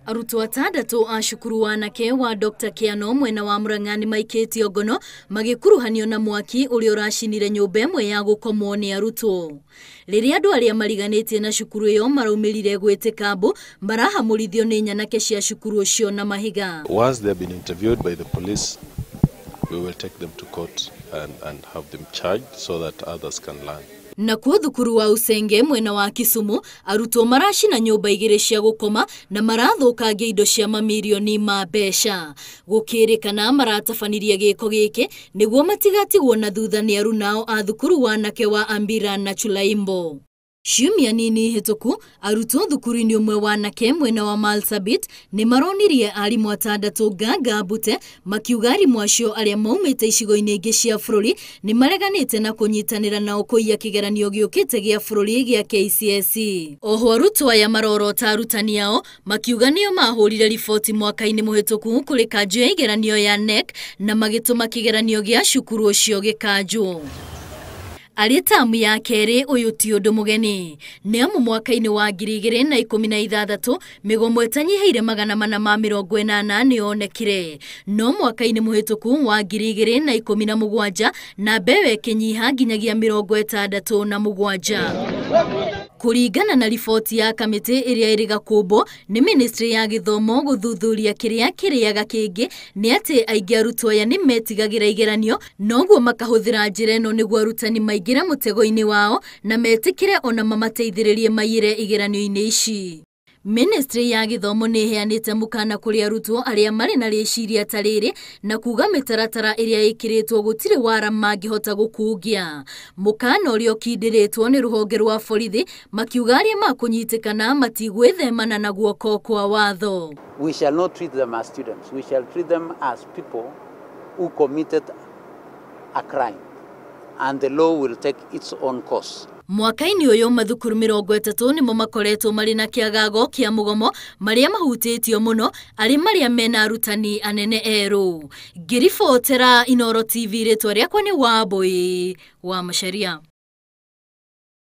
Arutwo atandatũ a cukuru wanake wa Dr. Kĩano mwena wa Murang'a nĩmaikĩtio ngono magĩkuruhanio na mwaki ũrĩa ũracinire nyũmba ĩmwe ya gũkomwo nĩ arutwo. Rĩrĩa andũ arĩa mariganĩtie na cukuru ĩyo maraumĩrire gwĩtĩka mbu marahamũrithio nĩ nyanake cia cukuru ũcio na mahiga. Once they have been interviewed by the police, we will take them to court and have them charged so that others can learn. Nakuo thukuru wa Usenge mwena wa Kisumu arutwo maracina nyũmba igĩrĩ cia gũkoma na marathũkangia indo cia mamirioni ma mbeca. Gũkĩrĩkana maratabanirie gĩko gĩkĩ nĩguo matigatigwo na thutha nĩ arunao a thukuru wanake wa Ambira na Chulaimbo. Ciumia nini hĩtũku arutwo thukuru-inĩ ũmwe wanake mwena wa Marsabit nĩ maronirie arimũ atandatũ nganga mbute makiuga arimũ acio arĩa maumĩte icigo-inĩ ingĩ cia bũrũri nĩ mareganĩte na kũnyitanĩra nao kũiya kĩgeranio gĩũkĩte gĩa bũrũri gĩa KCSE. Oho arutwo aya marorota arutani ao makiuga nĩo mahũrire riboti mwaka-inĩ mũhĩtũku kũrĩ kanjũ ya igeranio ya KNEC na magĩtũma kĩgeranio gĩa cukuru ũcio gĩkanjwo. Arĩ tamu ya kerĩ ũyũ ti ũndũ mũgeni nĩ amu mwaka-inĩ wa 2016 mĩgomo ĩtanyihĩire 480 nĩyonekire no mwaka-inĩ mũhĩtũku wa 2017 namba ĩyo ĩkĩnyiha nginyagia 67. Kũringana na riboti ya kamĩtĩ ĩrĩa ĩrĩ Gakũmbũ nĩ ministry ya gĩthomo gũthuthuria kĩrĩa kĩrĩaga kĩngĩ nĩ atĩ aingĩ arutwo aya nĩ metigagĩra igeranio noguo makahũthĩra njĩra ĩno nĩguo arutani maingĩre mũtego-inĩ wao na metĩkĩre ona mamateithĩrĩrie maiyĩre igeranio-inĩ ici. Ministry ya gĩthomo nĩ ĩheanĩte mũkana kũrĩ arutwo arĩa marĩ na rĩciria ta rĩrĩ na kuga mĩtaratara ĩrĩa ĩkĩrĩtwo gũtirĩ wara mangĩhota gũkungia. Mũkana ũrĩa ũkindĩrĩtwo nĩ rũhonge rwa borithi makiuga arĩa makũnyitĩkana matigwĩthemana na guoko kwa watho. We shall not treat them as students. We shall treat them as people who committed a crime, and the law will take its own course. Mwaka-inĩ ũyũ mathukuru 30 nĩmo makoretwo marĩ na kĩagago kĩa mũgomo marĩa mahutĩtio mũno arĩ marĩa mena arutani anene erũ. Ngĩribotera Inooro TV rĩtwa rĩakwa nĩ Wambui wa Macharia.